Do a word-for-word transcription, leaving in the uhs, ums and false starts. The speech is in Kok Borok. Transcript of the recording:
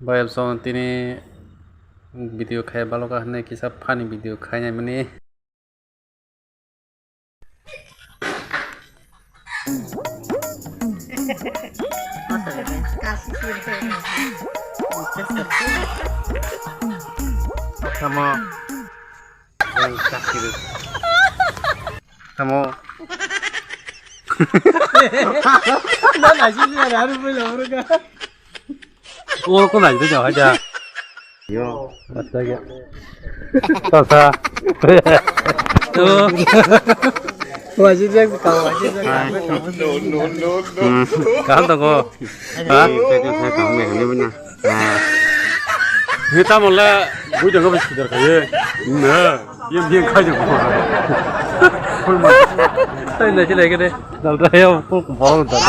Bai, absong tini video khai baloka hwnwi kisa funny video khainai mani. Tamo. Tamo. Oro ko nai de ja haja. Yo. Acha ya. Tata. To. Wajib jak ka wajib jak. Hmm. Kaham to ko. Ha? Ni tamo le bui jang ko bisi dar khaye. Na. Yem yem khai jang ko. Sai na chilai ke de. Dal da ya ko ko bol da.